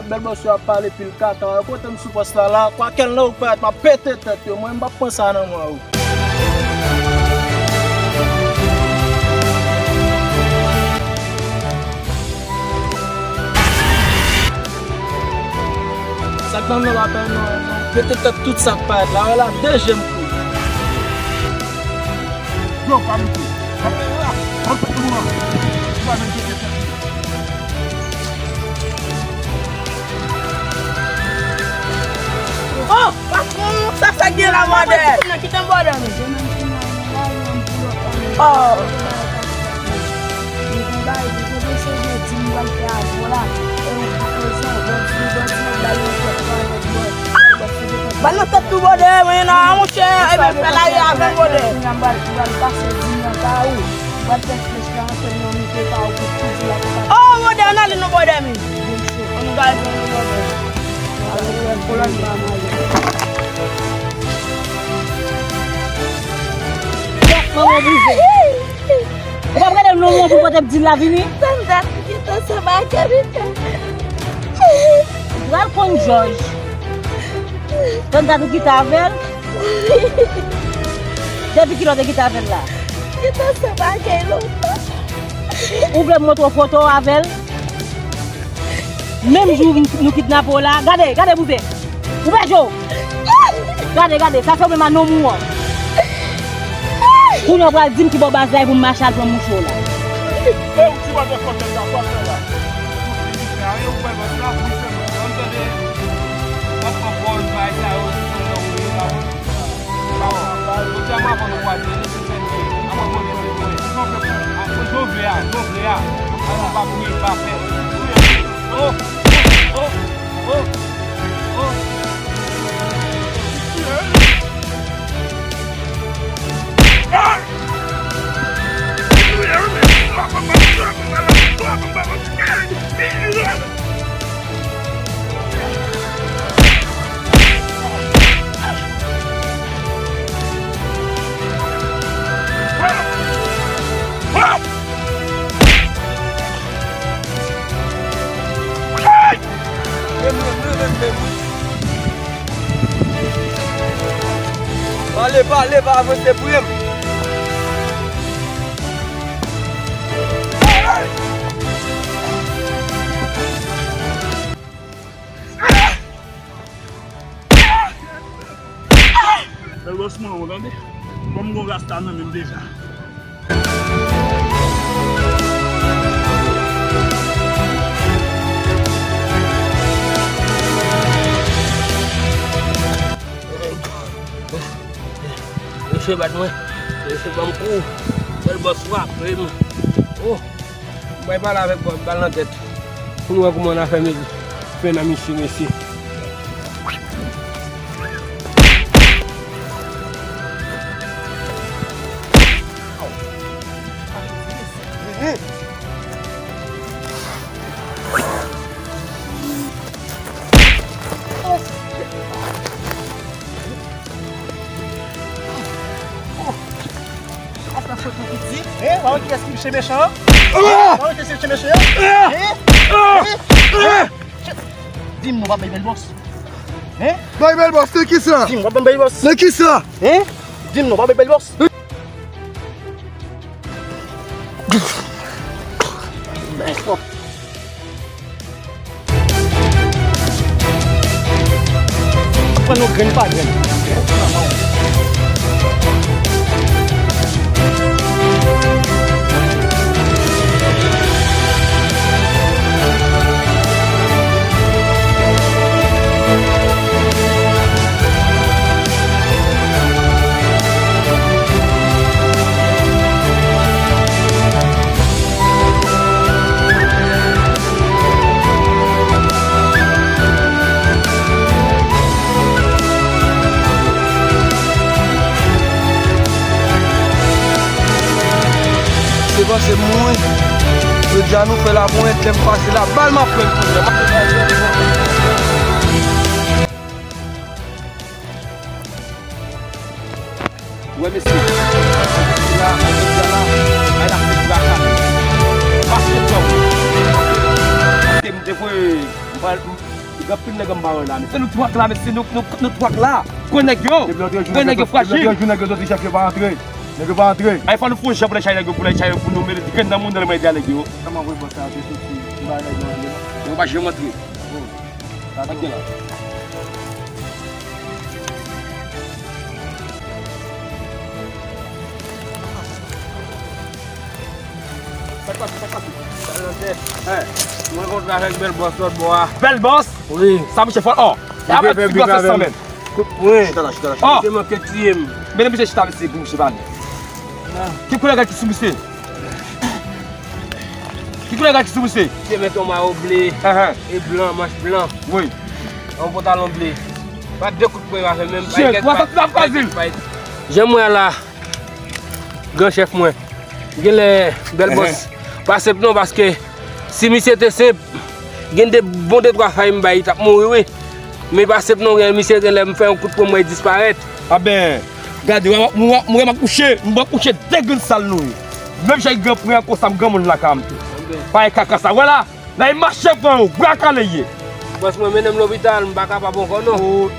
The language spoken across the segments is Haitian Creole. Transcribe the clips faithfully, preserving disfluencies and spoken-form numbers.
Bèl bòs yo ap pale pil kaka, kote m sou pòs la la, kwa kèl nan ou parèt, m ap pete tèt yo, mwen m p ap pran sa nan men w. Sa k nan men w pa pè non, non. Pete tèt tout sa k parèt la, wè la, de je m kou. Yo, pa moute. Pa moute la. Pa moute moun nan. Ou pa menm pete tèt li. Oh, patron, sa sa gen la, mòdè? Kite m, bòdè, men. Oh. Ba l nan tèt tou, bòdè, men non, monchè, e ben, fè lari avè l, bòdè. Oh, bòdè, ann ale non, bòdè, men. Ann gade non, bòdè. Manman brize. Ou p ap gade m non, mwen pou pote m di l la vini. Tande, kite sa bagay, kite. Ou pral konn jòj. Tande, ou kite avè l. Depi kilè w te kite avè l la? Kite sa bagay lontan. Ou vle m montre w foto avè l? Menm jou nou kidnape w la, gade, gade bouzen. Ou pè jo. Gade, gade, sa se ou menm a nonm ou an. Kounye a w pral di m ki bò baz la ye pou m mache al pran mouche w la. E ou ti bò de fòtèy la, sa w ap fè la? Ou fè anyen, ou pè bòs la, ou fè bòs la, m tande. W ap pran pòz bagay sa yo, se yon lè ou ye la. Pale, pale, pa avanse, priye m. Bèl bòs mwen, ou tande? Bon, m gon rasta nan men m deja. Mesye bat mwen. Mesye ban m kou. Bèl bòs frape m. Oh. Mwen pale avèk bòs, bal nan tèt. Pou nou wè kouman n a fè met fen nan misye, mesye. Ap nan foto piti. Hein? Ou pa wè kiyès ki se mechan an? Ou pa wè kiyès ki se mechan an? Hein? Hein? Di m non, w ap bay bèl bòs. Hein? Bay bèl bòs, nan kisa? Di m, w ap ban m bay bòs. Nan kisa? Hein? Di m non, w ap bay bèl bòs. Bèl bòs. Pran nou grenn pa grenn. Se panse mwen, yo di a nou fè laponyèt, lè m pase la, bal m ap pran kounye a. Wè mesye, la, jodi a la, bay la fè baka. Mache pran. Te m te voye, m pa, m gen anpil nèg anba yo la, mesye. Nou twa k la, mesye, nou, nou, nou twa k la. Gwo nèg yo. Gwo nèg yo frajil. Depi lòt jou nèg yo soti, chèf yo pa antre. Nèg yo pa antre. Ay, fò nou fè yon jan pou lè chay nèg yo, pou lè chay yo, pou nou mete grenn nan moun nan, mwen di a nèg yo. Kòman voye bòs sa te soti? M pa nèg nan antre non. Yo pa janm antre. Bon. Sa tou. Antre la. Sa k pase, sa k pase? Sa k pase? Mwen kontre avèk bèl bòs lòt bò a. Bèl bòs? Wi. Sa mouche fò. Oh. Sa mouche fò. Wi. Chita la, chita la, chita la. Oh. Misye manke tiye m. Mennen misye chita, mesye, pou misye pale. Ki koulè gad ki sou misye? Ki koulè gad ki sou misye? Misye mete yon mayo ble, e blan, manch blan. Wi. Yon pantalon ble. Pa de kout pwen avè menm. Shit, wè sa, sa fazil. Jan mwen la, gran chèf mwen. Genlè bèl bòs pa senp non, paske si misye te senp, gen de bon de twa fay m bay, li t ap mouri wi. Men pa senp non, gen misye genlè m fè yon kout pwen mwen disparèt. Aben, gade, mwen, mwen, mwen, mwen kouche, mwen kouche de grenn sal nou ye. Menm jan gen pwen an konsa, m granmoun lakay mwen tou. Pa e kaka sa, wè la. N a mache pran yo, bwa kale ye. Bòs mwen mennen m lopital, m pa kapab ankò non.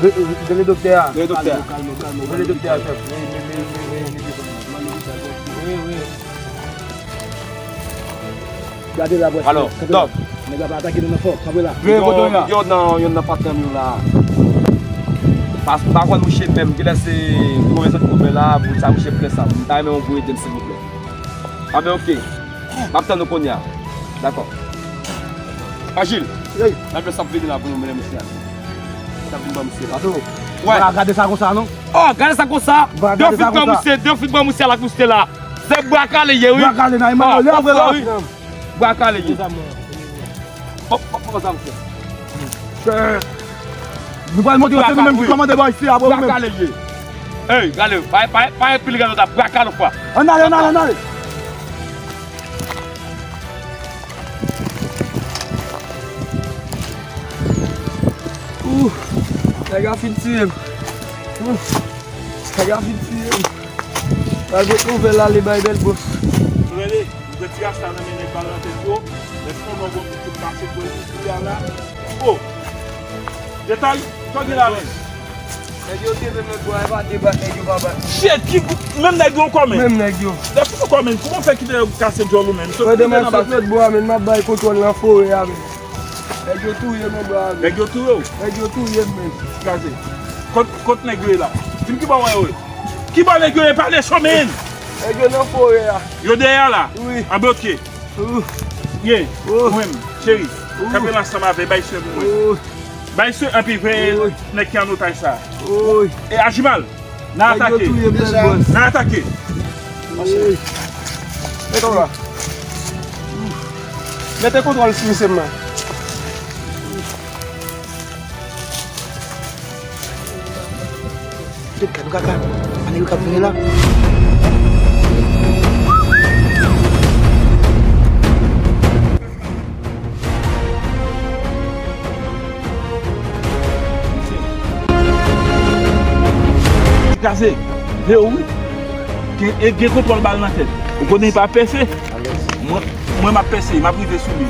Rele doktè a. Rele doktè a. Kalme w, kalme w, kalme w. Rele doktè a, chèf. Wi, wi. Gade la, bòs. Alò, kanpe la. Dòk. Nèg la pa atake nou nan fò. Kanpe la. Yo, yo nan, yo nan patnè m yo la. Pas, pa konn mouche menm, genlè se move zòt konbè la, pou sa mouche fè sa. M ta renmen yon gwo ede m, silvouplè. Aben, oke. M ap tann ou kounye a. Dakò. Ajil. Wi. N ap fè sa ap vini la pou nou, medam mesye. Sa ap vin ban misye la. Ato. Wè. Ou pa gade sa konsa, non? Oh, gade sa konsa. Ou pa gade sa konsa. De fit ban misye, de fit ban misye la, misye la. Se bwa kale ye, wi. Bwa kale, nan, oh, lè, lè, wi. Bwa kale ye. Fò, fò, fò sa misye. Nou pral montre yo se nou menm ki kòmande bò isi a, bro, nou menm. Bwa kale ye. Ey, gade, pa, pa, pa enpil gade ta bwa kale fwa. Ann ale, ann ale, ann ale. Ouh, nèg la fin tiye m. Ouh, nèg la fin tiye m. Pral pot nouvèl ale bay bèl bòs. Rele. Ou retire sa nan men nèg ba l nan tèt yo. Lè fon nan bon pitit pase pou li la la. Oh! Detay, sa gen la menm? Nèg yo te menm lòt bò a, e pa debat nèg yo pa bat. Shit, ki menm nèg yo ankò menm? Menm nèg yo. Lè fon ankò menm, kouman w fè kite yo kase djòl ou menm? Mwen demen sot lòt bò a menm, m ap bay kontwòl nan forè a menm. Nèg yo touye m anba a menm. Nèg yo touye w? Nèg yo touye m menm. Kraze. Kot, kot nèg yo ye la? Di m ki bò w wè yo ye? Ki bò nèg yo ye? Pale cho menm! Nèg yo nan forè a. Yo dèyè a la? Wi. Anba pye. Ye, ou menm, cheri, kanpe la ansanm avè, bay sè pou mwen. Bay sè, anpi veye nèg ki an otaj sa. E Ajimal, n a atake. N a atake. Mete w la. Mete kontwòl sou misye m nan. Tout gad, gad, gad. Ane yo k ap vini la. Kraze. Leo, wi. Gen, e gen kontwòl bal nan tèt. Ou konnen pa pèse. Mwen, mwen m ap pèse, m ap rive sou li.